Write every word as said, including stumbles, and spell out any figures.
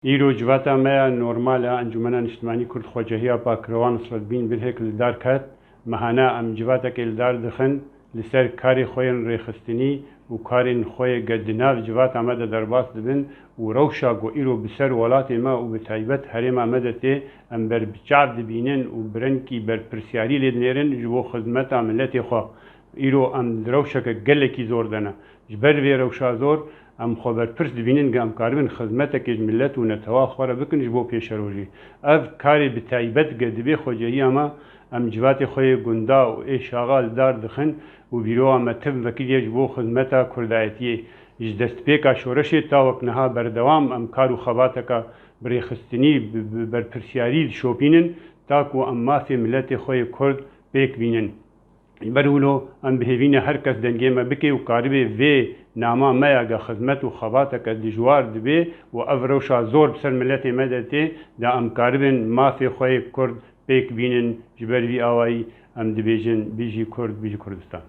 Îro civata me ya normal a Encûmena Niştimanî Kurd Xwecehiya Pakirova Nusretbîn Bilhik li dar ket. Mehana em civatekê li dar dixin, li ser karê xwe yên rêxistinî û karên xwe yê ge di nav civata me de derbas dibin û rewşa ku îro bi ser welatê me û bi taybet herêma me de tê, em ber bi çav dibînin û bi rengkî berpirsiyarî lê dinêrin ji bo xizmeta miletê xwe. Îro em di rewşeke gelekî zor de ne. Ji ber vê rewşa zor, em xwe berpirs dibînin ku em karibin xizmetekê ji milet û netewa xwe re bikin ji bo pêşerojê. Ev karê bi taybet ge dibê xwecehiya me, em civatê xwe yê gunda û ê şaxa li dar dixin û bîroya me tim vekiriye ji bo xizmeta kurdayetiyê. Ji destpêka şoreşê ta wek niha berdewam em kar û xebateka bi rêxistinî, bi, bi berpirsiyarî dişopînin, ta ku em mafê miletê xwe yê kurd pêk bînin. Ji ber wilo em bi hêvî ne her kes dengê me bike û karibê vê nama me ya ge xizmet û xebateke dijwar dibê û ev rewşa zor bi ser miletê me de tê, de em karibin mafê xwe yê kurd pêk bînin. Ji ber vî awayî em dibêjin, Bijî Kurd, Bijî Kurdistan.